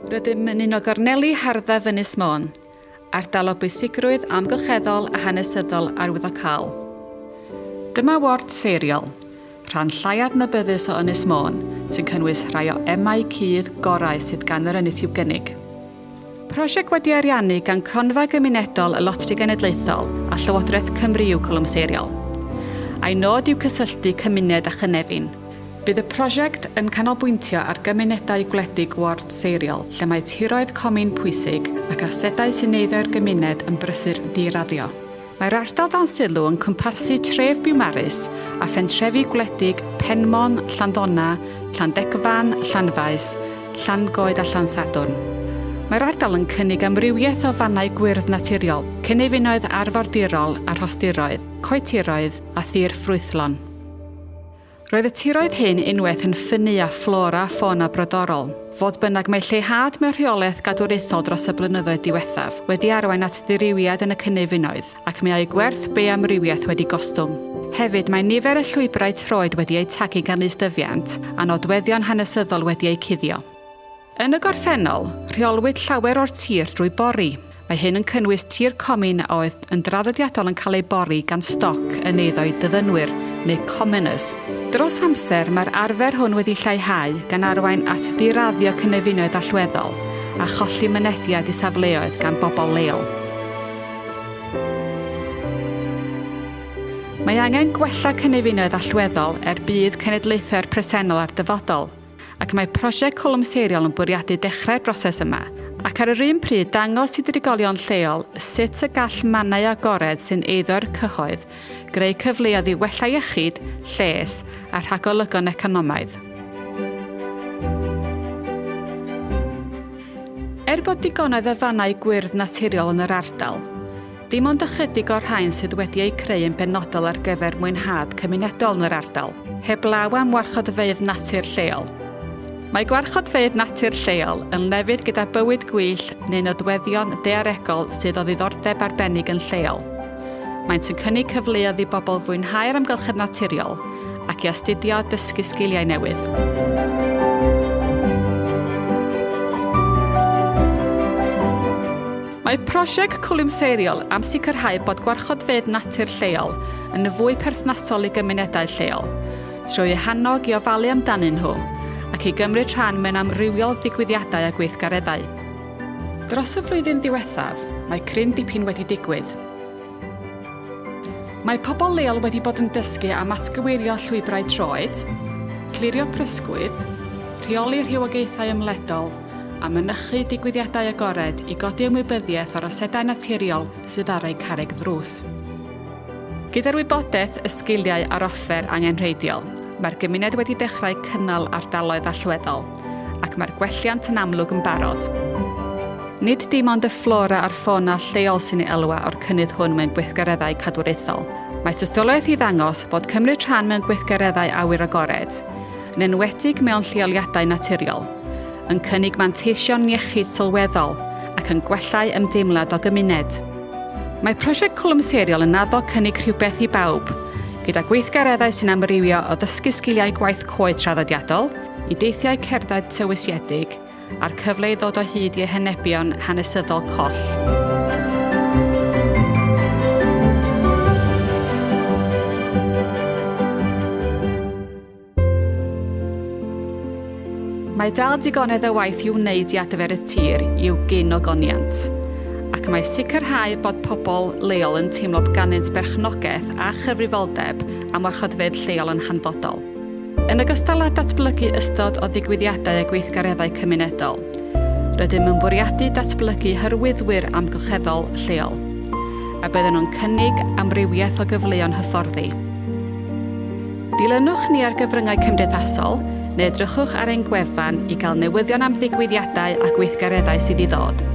Rydym yn un o gorneli harddaf Ynys Môn, ardal o bwysigrwydd amgylcheddol a hanesyddol arwyddocaol. Dyma ward Seiriol, rhan llai adnabyddus o Ynys Môn, sy'n cynnwys rhai o emau cudd gorau sydd gan yr ynys i'w gynnig. Prosiect wedi ariannu gan Cronfa Gymunedol y Loteri Genedlaethol a Llywodraeth Cymru yw Cwlwm Seiriol, a'i nod yw cysylltu cymuned â chynefin. Bydd y prosiect yn canolbwyntio ar gymunedau gwledig ward Seiriol lle mae tiroedd comin pwysig ac asedau sy'n eiddo i'r gymuned yn brysur ddiraddio. Mae'r ardal dan sylw yn cwmpasu tref Biwmaris a phentrefi gwledig Penmon, Llanddona, Llandegfan, Llanfaes, Llangoed a Llansadwrn. Mae'r ardal yn cynnig amrywiaeth o fannau gwyrdd naturiol, cynefinoedd arfordirol a rhostiroedd, coetiroedd a thir ffrwythlon. Roedd y tiroedd hyn unwaith yn ffynnu â fflora a ffona brodorol. Fodd bynnag, mae lleihad mewn rheolaeth gadwriaethol dros y blynyddoedd diwethaf wedi arwain at ddirywiad yn y cynefinoedd, ac mae a'u gwerth bioamrywiaeth wedi gostwng. Hefyd, mae nifer y llwybrau troed wedi eu tagu gan lysdyfiant, a nodweddion hanesyddol wedi eu cuddio. Yn y gorffennol, rheolwyd llawer o'r tir drwy bori. Mae hyn yn cynnwys tir comin a oedd yn draddodiadol yn cael ei bori gan stoc yn eiddo i dyddynwyr, neu commoners. Dros amser, mae'r arfer hwn wedi lleihau, gan arwain at ddiraddio cynefinoedd allweddol a cholli mynediad i safleoedd gan bobl leol. Mae angen gwella cynefinoedd allweddol er budd cenedlaethau'r presennol a'r dyfodol. Ac mae prosiect Cwlwm Seiriol yn bwriadu dechrau'r broses yma, ac ar yr un pryd dangos i drigolion lleol sut y gall mannau agored sy'n eiddo'r cyhoedd greu cyfleoedd i wella iechyd, lles a rhagolygon economaidd. Er bod digonedd o fannau gwyrdd naturiol yn yr ardal, Dim ond ychydig o'r rhain sydd wedi eu creu yn benodol ar gyfer mwynhad cymunedol yn yr ardal, heblaw am warchodfeydd natur lleol. Mae gwarchodfeydd natur lleol yn lefydd gyda bywyd gwyllt neu nodweddion daearegol sydd o ddiddordeb arbennig yn lleol. Maent yn cynnig cyfleoedd i bobl fwynhau'r amgylchedd naturiol ac i astudio a dysgu sgiliau newydd. Mae prosiect Cwlwm Seiriol am sicrhau bod gwarchodfeydd natur lleol yn fwy perthnasol i gymunedau lleol, trwy eu hannog i ofalu amdanyn nhw ac i gymryd rhan mewn amrywiol ddigwyddiadau a gweithgareddau. Dros y flwyddyn ddiwethaf, mae cryn dipyn wedi digwydd. Mae pobl leol wedi bod yn dysgu am atgyweirio llwybrau troed, clirio prysgwydd, rheoli rhywogaethau ymledol a mynychu digwyddiadau agored i godi ymwybyddiaeth o'r asedau naturiol sydd ar eu carreg ddrws. Gyda'r wybodaeth, y sgiliau a'r offer angenrheidiol, mae'r gymuned wedi dechrau cynnal ardaloedd allweddol, ac mae'r gwelliant yn amlwg yn barod. Nid dim ond y fflora a'r ffona lleol sy'n ei elwa o'r cynnydd hwn mewn gweithgareddau cadwraethol. Mae tystiolaeth i ddangos bod cymryd rhan mewn gweithgareddau awyr agored, yn enwedig mewn lleoliadau naturiol, yn cynnig manteision iechyd sylweddol ac yn gwellâu ymdeimlad o gymuned. Mae prosiect Cwlwm Seiriol yn addo cynnig rhywbeth i bawb, gyda gweithgareddau sy'n amrywio o ddysgu sgiliau gwaith coed traddodiadol, i deithiau cerdded tywysiedig, a'r cyfle i ddod o hyd i henebion hanesyddol coll. Mae dal digonedd o waith i'w wneud i adfer y tir i'w gyn ogoniant, ac mae sicrhau bod pobl leol yn teimlo bod ganddynt berchnogaeth a chyfrifoldeb am warchodfeydd lleol yn hanfodol. Yn ogystal â datblygu ystod o ddigwyddiadau a gweithgareddau cymunedol, rydym yn bwriadu datblygu hyrwyddwyr amgylcheddol lleol, a bydden nhw'n cynnig amrywiaeth o gyfleon hyfforddi. Dilynwch ni ar gyfryngau cymdeithasol neu edrychwch ar ein gwefan i gael newyddion am ddigwyddiadau a gweithgareddau sydd i ddod.